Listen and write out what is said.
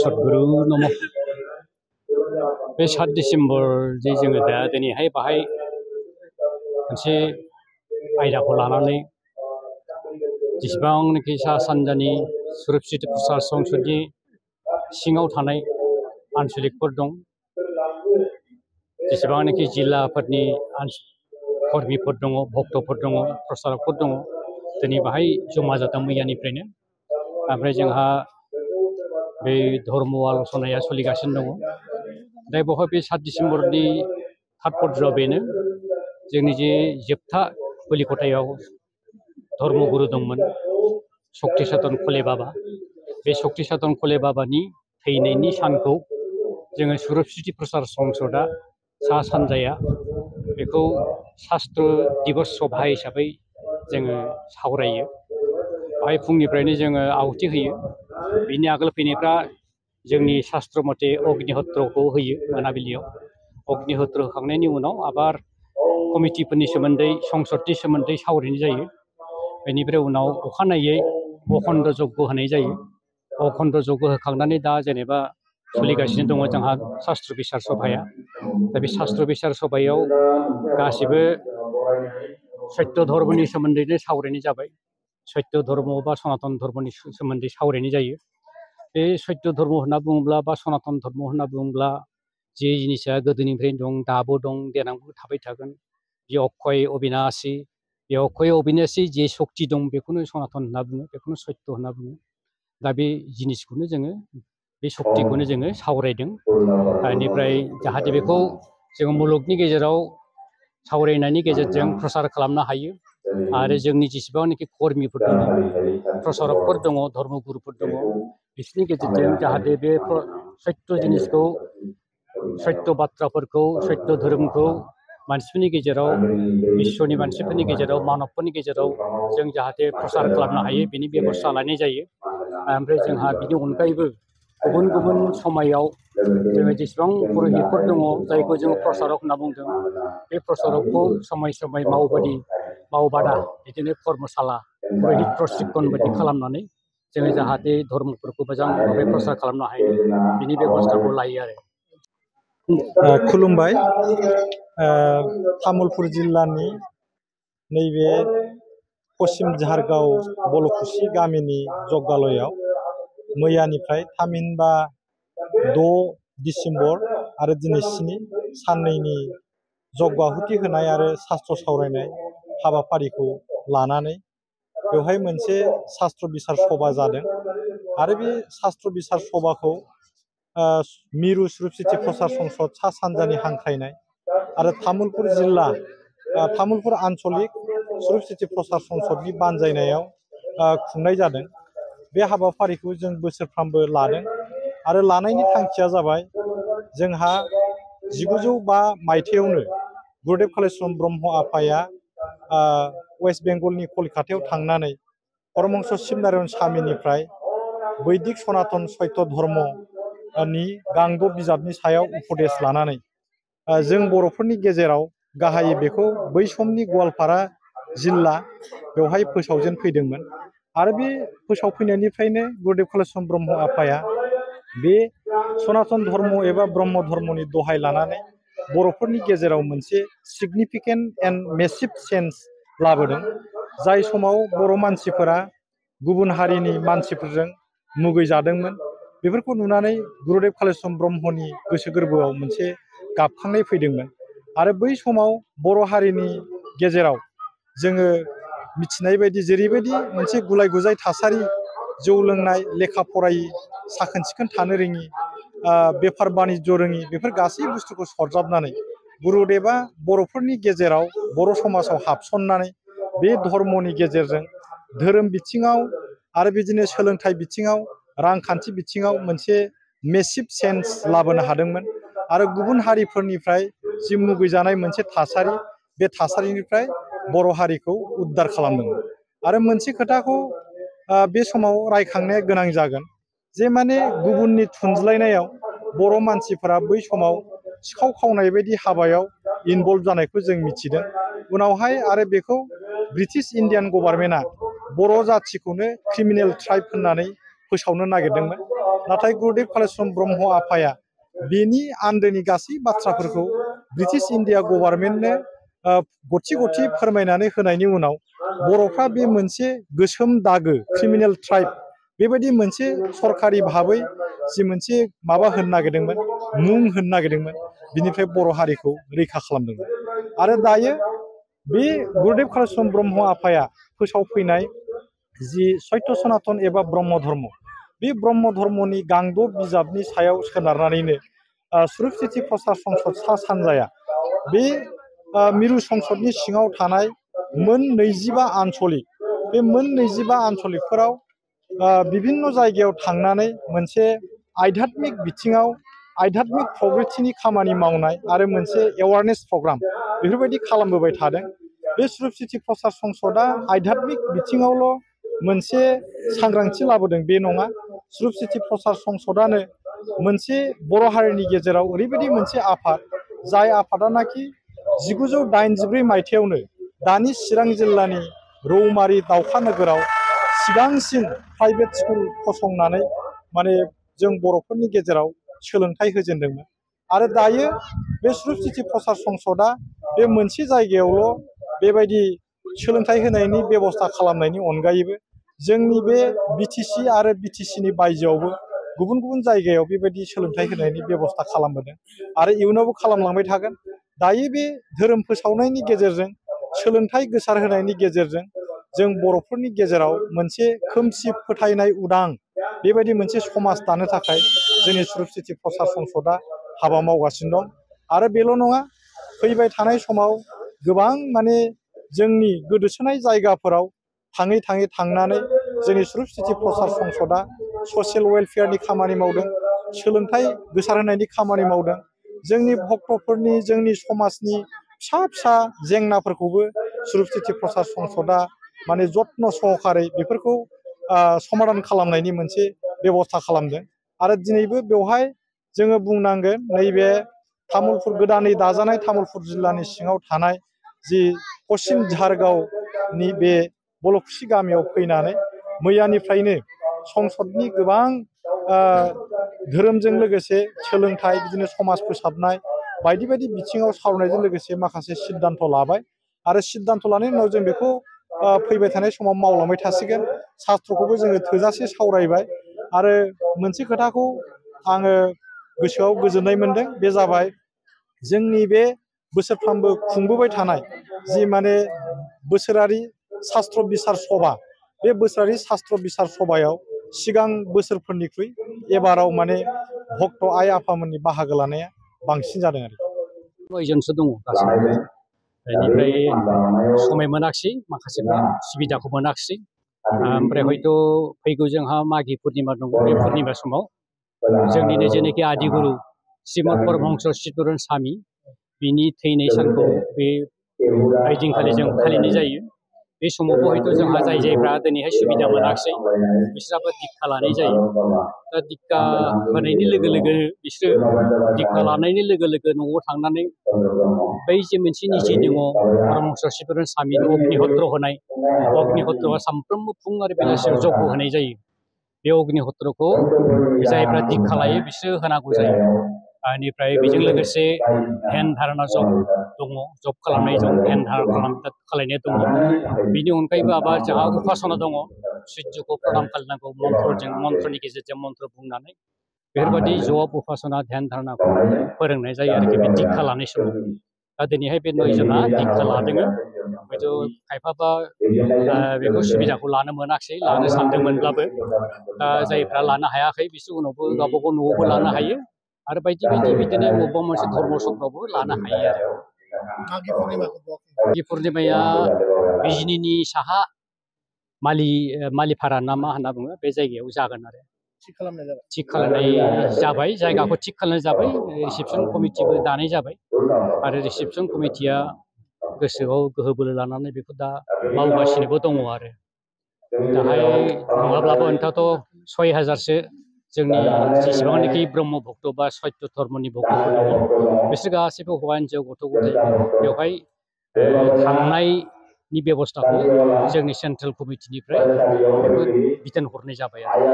सद्गुरु नम बे 7 डिसेम्बर जे जोङो दा दिनैहाय बाहाय मोनसे आयदाखौ लानानै जेसेबांनाखि सा सानजानि सुरक्षित प्रसार संसदनि सिङाव थानाय आन्चलिकफोर दं, जेसेबांनाखि जिल्लाफोरनि कर्मिफोर दङ, भक्तफोर दङ, प्रसारकफोर दङ, दिनै बाहाय जमा जादों मैयानिफ्रायनो। ओमफ्राय जोंहा बे धर्म आल'सनाया सोलिगासिनो दङ। दा बेवहाय बे 7 डिसेम्बरनि तात्पर्यआ बेनो, जोंनि जे जोबथा कलिकतायाव धर्मगुरु दंमोन शक्ति साधन खले बाबा, बे शक्ति साधन खले बाबानि थैनायनि सानखौ जोङो सुरक्षित प्रसार संसदआ सा सानजाया बेखौ शास्त्र दिवस सभा हिसाबै जोङो सावरायो। बाहाय फुंनिफ्रायनो जोङो आहुति होयो। बिनि आगोल फैनायफ्रा जोंनि शास्त्र मथे अग्निहोत्रखौ होयो मोनाबिलियाव। अग्निहोत्र होखांनायनि उनाव आबार कमिटिफोरनि सोमोन्दै, संसदनि सोमोन्दै सावरायनाय जायो। बेनिफ्राय उनाव अखानायै अखण्ड जग्य होनाय जायो। अखण्ड जग्य होखांनानै दा जेनेबा सोलिगासिनो दङ जोंहा शास्त्र बिसार सभाया। दा बे शास्त्र बिसार सभायाव गासिबो सत्य धर्मनि सोमोन्दैनो सावरायनाय जाबाय। सत्य धर्म बा सनातन धर्मनि सोमोन्दै सावरायनाय जायो। बे सत्य धर्म होनना बुङोब्ला बा सनातन धर्म होनना बुङोब्ला जे जिनिसा गोदोनिफ्रायनो दं, दाबो दं, देनांबो थाबाय थागोन, बे अक्षय अबिनाशी, बे अक्षय अबिनाशी जे शक्ति दं बेखौनो सनातन होनना बुङो, बेखौनो सत्य होनना बुङो। दा बे जिनिसखौनो जोङो, बे शक्तिखौनो जोङो सावरायदों। बेनिफ्राय जाहाथे बेखौ जोङो मुलुगनि गेजेराव सावरायनायनि गेजेरजों प्रसार खालामनो हायो आरो जोंनि जेसेबांनाखि कर्मिफोर दङ, प्रसारकफोर दङ, धर्मगुरुफोर दङ, बिसोरनि गेजेरजों जाहाथे बे सत्य जिनिसखौ, सत्य बाथ्राफोरखौ, सत्य धोरोमखौ मानसिफोरनि गेजेराव, बिश्वनि मानसिफोरनि गेजेराव, मानबफोरनि गेजेराव जों जाहाथे प्रसार खालामनो हायो बेनि बेबस्था लानाय जायो। ओमफ्राय जोंहा बिनि अनगायैबो गुबुन गुबुन समायाव जोङो जेसेबां पुर'हितफोर दङ जायखौ जोङो प्रसारक होनना बुंदों, बे प्रसारकखौ समय समय मावबादा बिदिनो कर्मशाला, पुर'हित प्रशिक्षण बायदि खालामनानै जोङो जाहाथे धर्मफोरखौ मोजां भाबै प्रसार खालामनो हायो बिनि बेबस्थाखौ लायो आरो। खुलुमबाय। तामुलपुर जिल्लानि नैबे पश्चिम झारगाव बलकुसि गामिनि जग्गालयाव मैयानिफ्राय थामहिनबा 6 डिसेम्बर आरो दिनै 7 साननैनि जग्य आहुति होनाय आरो शास्त्र सावरायनाय हाबाफारिखौ लानानै बेवहाय मोनसे शास्त्र बिसार सभा जादों आरो बे शास्त्र बिसार सभाखौ मिरु सुरक्षित प्रसार संसद सा सानजानि हांख्रायनाय आरो तामुलपुर जिल्ला, तामुलपुर आन्चलिक सुरक्षित प्रसार संसदनि बानजायनायाव खुंनाय जादों। बे हाबाफारिखौ जों बोसोरफ्रामबो लादों आरो लानायनि थांखिया जाबाय, जोंहा 1905 मायथाइयावनो गुरुदेव कालिचरण ब्रह्म आफाया वेस्ट बेंगलनि कलकातायाव थांनानै परमहंस शिबनारायण स्वामीनिफ्राय बैदिक सनातन सत्य धर्मनि गांद' बिजाबनि सायाव उपदेश लानानै जों बर'फोरनि गेजेराव गाहायै बेखौ बै समनि गवालपारा जिल्ला बेवहाय फोसावजेन फैदोंमोन आरो बे फोसावफैनायनिफ्रायनो गुरुदेव कालिचरण ब्रह्म आफाया बे सनातन धर्म एबा ब्रह्म धर्मनि दहाय लानानै बर'फोरनि गेजेराव मोनसे सिगनिफिकेन्ट एन्ड मेसिभ चेन्ज लाबोदों। जाय समाव बर' मानसिफोरा गुबुन हारिनि मानसिफोरजों मुगैजादोंमोन, बेफोरखौ नुनानै गुरुदेव कालिचरण ब्रह्मनि गोसो गोरबोआव मोनसे गाबखांनाय फैदोंमोन आरो बै समाव बर' हारिनि गेजेराव जोङो मिथिनाय बायदि जेरैबायदि मोनसे गुलाय गुजाय थासारि, जौ लोंनाय, लेखा फरायि, साखोन सिखोन थानो रोङि, बेफार बानिज्य रोङि, बेफोर गासै बुस्थुखौ सरजाबनानै गुरुदेवा बर'फोरनि गेजेराव, बर' समाजाव हाबसननानै बे धर्मनि गेजेरजों धोरोम बिथिङाव आरो बिदिनो सोलोंथाइ बिथिङाव, रांखान्थि बिथिङाव मोनसे मेसिभ चेन्ज लाबोनो हादोंमोन आरो गुबुन हारिफोरनिफ्राय जि मुगैजानाय मोनसे थासारि, बे थासारिनिफ्राय बर' हारिखौ उद्धार खालामदोंमोन। आरो मोनसे खोथाखौ बे समाव रायखांनाया गोनां जागोन जे माने गुबुननि थुनज्लायनायाव बर' मानसिफोरा बै समाव सिखाव खावनाय बायदि हाबायाव इनभल्भ जानायखौ जों मिथिदों। उनावहाय आरो बेखौ ब्रिटिश इन्डियान गभर्नमेन्टआ बर' जाथिखौनो क्रिमिनेल ट्राइब होननानै फोसावनो नागिरदोंमोन। नाथाय गुरुदेव कालिचरण ब्रह्म आफाया बेनि आन्दोनि गासै बाथ्राफोरखौ ब्रिटिश इन्डिया गभर्नमेन्टनो गथि गथि फोरमायनानै होनायनि उनाव बर'फ्रा बे मोनसे गोसोम दागो क्रिमिनेल ट्राइब बेबायदि मोनसे सरकारि भाबै जि मोनसे माबा होनो नागिरदोंमोन मुं होनो नागिरदोंमोन बिनिफ्राय बर' हारिखौ रैखा खालामदोंमोन आरो दायो बे गुरुदेव कालिचरण ब्रह्म आफाया फोसावफैनाय जि सत्य सनातन एबा ब्रह्म धर्म बे ब्रह्म धर्मनि गांद' बिजाबनि सायाव सोनारनानैनो स्वरूप सिति प्रसार संसद सा सानजाया बे मिरु संसदनि सिङाव थानाय मोन 25 आन्चलिक बे मोन 25 आन्चलिकफोराव विभिन्न जायगायाव थांनानै मोनसे आध्यात्मिक बिथिङाव आध्यात्मिक प्रगतिनि खामानि मावनाय आरो मोनसे एवारनेस प्रग्राम बेफोरबायदि खालामबोबाय थादों बे स्वरूप सिति प्रसार संसदआ आध्यात्मिक बिथिङावल' मोनसे सांग्रांथि लाबोदों बे नङा स्वरूप सिति प्रसार संसदआनो मोनसे बर' हारिनि गेजेराव ओरैबायदि मोनसे आफाद जाय आफादानाखि 1984 मायथाइयावनो दानि चिरां जिल्लानि रौमारि दावखा नोगोराव सिगांसिन प्राइभेट स्कुल फसंनानै माने जों बर'फोरनि गेजेराव सोलोंथाइ होजेनदोंमोन आरो दायो बे स्वरूप सिति प्रसार संसदआ बे मोनसे जायगायावल' बेबायदि सोलोंथाइ होनायनि बेबस्था खालामनायनि अनगायैबो जोंनि बे बिटिसि आरो बिटिसिनि बायजोआवबो गुबुन गुबुन जायगायाव बेबायदि सोलोंथाइ होनायनि बेबस्था खालामबोदों आरो इयुनावबो खालामलांबाय थागोन दायो बे धोरोम फोसावनायनि गेजेरजों सोलोंथाइ गोसारहोनायनि गेजेरजों जों बर'फोरनि गेजेराव मोनसे खोमसि फोथायनाय उदां बेबायदि मोनसे समाज दानो थाखाय जोंनि स्वरूप सिति प्रसार संसदआ हाबा मावगासिनो दं आरो बेल' नङा फैबाय थानाय समाव गोबां माने जोंनि गोदोसोनाय जायगाफोराव थाङै थांनानै जोंनि स्वरूप सिति प्रसार संसदआ ससियेल वेलफेयारनि खामानि मावदों सोलोंथाइ गोसारहोनायनि खामानि मावदों जोंनि भक्तफोरनि जोंनि समाजनि फिसा फिसा जेंनाफोरखौबो स्वरूप सिति प्रसार संसदआ माने जत्न सहकारै बेफोरखौ समाधान खालामनायनि मोनसे बेबस्था खालामदों आरो दिनैबो बेवहाय जोङो बुंनांगोन नैबे तामुलपुर गोदानै दाजानाय तामुलपुर जिल्लानि सिङाव थानाय जि पश्चिम झारगावनि बे बलकुसि गामियाव फैनानै मैयानिफ्रायनो संसदनि गोबां धोरोमजों लोगोसे सोलोंथाइ बिदिनो समाज फोसाबनाय बायदि बायदि बिथिङाव सावरायनायजों लोगोसे माखासे सिद्धान्त लाबाय आरो सिद्धान्त लानायनि उनाव जों बेखौ फैबाय थानाय समाव मावलांबाय थासिगोन शास्त्रखौबो जोङो थोजासे सावरायबाय आरो मोनसे खोथाखौ आङो गोसोआव गोजोननाय मोनदों बे जाबाय जोंनि बे बोसोरफ्रोमबो खुंबोबाय थानाय जि माने बोसोरारि शास्त्र बिसार सभा बे बोसोरारि शास्त्र बिसार सभायाव सिगां बोसोरफोरनिख्रुइ एबाराव माने भक्त आइ आफामोननि बाहागो लानाया बांसिन जादों आरो 9 जनसो दङ गासैबो बेनिफ्राय समाय मोनाखिसै माखासेफ्रा सुबिदाखौ मोनाखिसै ओमफ्राय हयथ' फैगौ जोंहा माघी पुर्निमा दङ बे पुर्निमा समाव जोंनिनो जेनाखि आदिगुरु श्रीमद परमहंस चित्तरन्जन स्वामी बिनि थैनाय सानखौ बे ओइदिनखालि जों फालिनाय जायो बे समावबो हयथ' जोंहा जायफ्रा दिनैहाय सुबिदा मोनाखिसै बिसोराबो दिक्षा लानाय जायो दा दिक्षा होनायनि लोगो लोगो बिसोरो दिक्षा लानायनि लोगो लोगो न'आव थांनानै बै जे मोनसे निजि दङ परमहंस चित्तरन्जन स्वामीनि अग्निहत्र होनाय अग्निहत्रआ सानफ्रोमबो फुं आरो बेलासियाव जग्य होनाय जायो बे अग्निहत्रखौ जायफ्रा दिक्षा लायो बिसोरो होनांगौ जायो बेनिफ्राय बेजों लोगोसे ध्यान धारणा जप दङ जप खालामनाय दं ध्यान धारणा खालामनाय दङ बिनि अनगायैबो आरो जोंहा उपासना दङ सुर्यखौ प्रणाम खालामनांगौ मन्त्रनि गेजेरजों मन्त्र बुंनानै बेफोरबायदि जप उपासना ध्यान धारणाखौ फोरोंनाय जायो आरोखि बे दिक्षा लानाय समाव दा दिनैहाय बे 9 जना दिक्षा लादों हयथ' खायफाबा बेखौ सुबिदाखौ लानो मोनाखिसै लानो सानदोंमोनब्लाबो जायफ्रा लानो हायाखै बिसोर उनावबो गावबागाव न'आवबो लानो हायो आरो बायदि बायदि बिदिनो बबेबा मोनसे धर्म सभाफ्रावबो लानो हायो आरो माघी पुर्निमाया बिजनीनि साहा मालिपारा ना मा होनना बुङो बे जायगायाव जागोन आरो थिग खालामनाय जाबाय जायगाखौ थिग खालामनाय जाबाय रिसेपसन कमिटिबो दानाय जाबाय आरो रिसेपसन कमिटिया गोसोआव गोहो बोलो लानानै बेखौ दा मावगासिनोबो दङ आरो दाहाय नङाब्लाबो अन्थ'थ' 6000सो जोंनि जेसेबांनाखि ब्रह्म भक्त बा सत्य धर्मनि भक्तफोर दङ बिसोर गासैबो हौवा हिन्जाव गथ' गथाय बेवहाय थांनायनि बेबस्थाखौ जोंनि सेन्ट्रेल कमिटिनिफ्राय बिथोन हरनाय जाबाय आरो